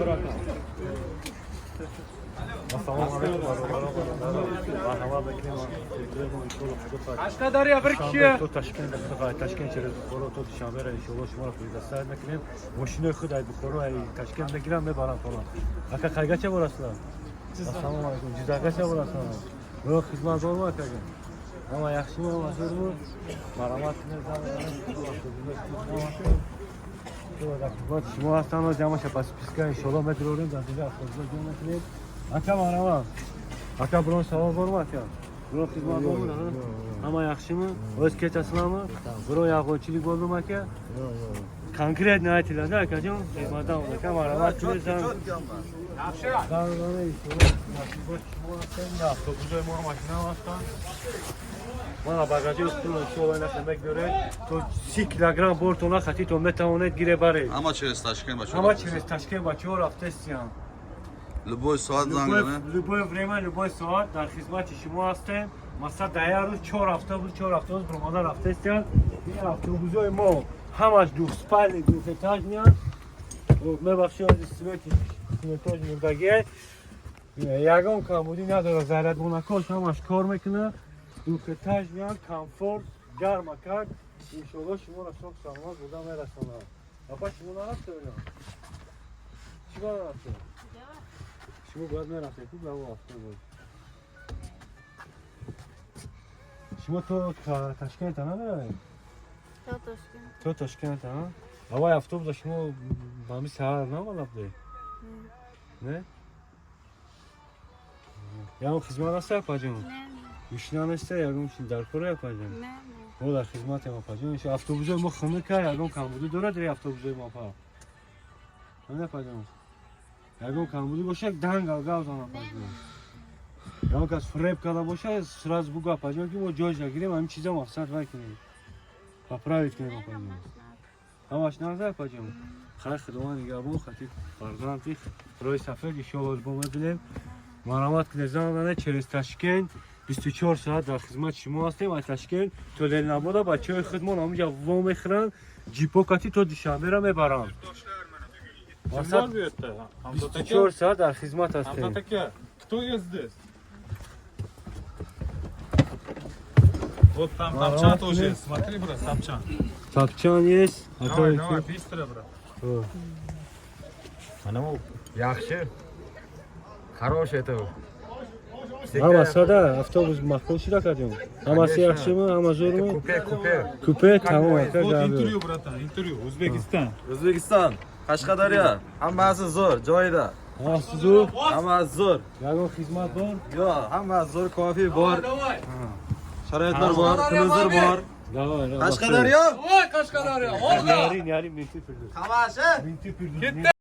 алейкум, братан. Ассалому алайкум, бародарон. Марҳамат мекунем. Qashqadaryo bir kishi. То Ташкент, Ташкент через Бухоро то Душанберо иншоалло шуморо предоставить мекунем. Мошинои худ ай Бухоро, ай Ташкент мегирам, мебарам фалон. Ака, қайгача борасizlar? Ассалому алайкум. Ҷизақача борасizlar? Бирор хизмат борmi, akaga? Ҳама яхшими, ҳама zo'rmi? Марҳамат кунед, дар хизмати шумо ҳастам. Оз ҳамаша ба списка иншоалло медурорем, дар дигар автобусҳо ҷо мекунем. Ака, марҳамат. Ака, бирон савол борmi, ака? Бирон хизмат борmi? Ҳама яхшими? O'z ketasizlarmi? Biror yog'ochchilik bo'ldimi, aka? Конкретно aytinglar, akajon. Xizmatdan, aka, marhamat qilib. Yaxshi. Автобусҳои мо, машина ҳастанд. Мана багажи худтон иншоалло ина мегдоред. То 30 килограмм бортона хатитон метавонед гире баред. Ҳама через Ташкент бачаҳо. Ҳама через Ташкент бачаҳо рафтестиян. Любой соат занг Любой, зане. Любое время, любой соат дар хизмати шумо ҳастем. Масалан, дар як рӯз чор автобус, чор автобус бромада рафтестиян. Ин автобусҳои мо ҳамаш двухспальный, двухэтажный. Мебахшед, аз свети светош мурдагие. Ягон камбудӣ надорад, зарядмонакош ҳамаш кор мекунад. Двухэтажный, комфорт, гармакак. Иншоалло шуморо сок саломат бурда мерасонад. Апа, шумо нарафте оё? Чӣ ба нарафте? Шумо бояд мерафтед ку ба автобус. Шумо то Ташкента намеравед? То Тошкент. То Ташкента, а? Авай автобуса шумо ба ҳами саҳар наомада будед? Не? Ягон хизмат аст, апаҷон? Не, не. Гӯшна неста, ягон чи дар кора, апаҷон? Не, не. Мо дар хизматем, апаҷон. Ишо автобусои мо хунука, ягон камбудӣ дорад ре автобусои мо, апа? Не, апаҷон? Ягон камбудӣ боша, дангал гав зан, апаҷон. Ягон кас фиреб карда боша, сразу бугӯ, апаҷон, ки мо ҷойша гирем, ҳамин чиза мақсад вай кунем. Поправить кунем, апаҷон. Ҳамаш нағз, апаҷон. Хайр, Худованд нигаҳбон, хати фарзанди роҳи сафед иншоалло бо мебинем. Марҳамат кунед, занг занед, через Ташкент 24 соат дар хизмати шумо ҳастем. Аз Ташкент то Ленинобода бачаҳои худмон ҳаминҷа во мехӯранд, ҷипо кати то Душанберо мебаранд. Kimlar bu yerda? Hamzat aka. 24 соат дар хизмат ҳастем. Hamzat aka, кто есть здесь? Вот там тапчан тоже есть. Смотри, брат, тапчан. Тапчан есть. Давай, давай, быстро, брат. Mana bu yaxshi. Хороший это. Ҳама сада автобус мақбул шуда, акаҷон? Ҳамаси яхшими, ҳама зӯрми? Купе, купе. Купе, тамом, ака. Вот Гап. интервью, братан, интервью. O'zbekiston. O'zbekiston, Qashqadaryo, hammasi zo'r, joyida. Hammasi zo'r. Hammasi zo'r. Ягон хизмат бор? Yo'q, hammasi zo'r, kofe bor. Sharoitlar bor, televizor bor. Давай, давай. Qashqadaryo! Voy, Qashqadaryo. Olg'a. Yari, yari, minti puldu. Hammasi Minti puldu. Ketdi.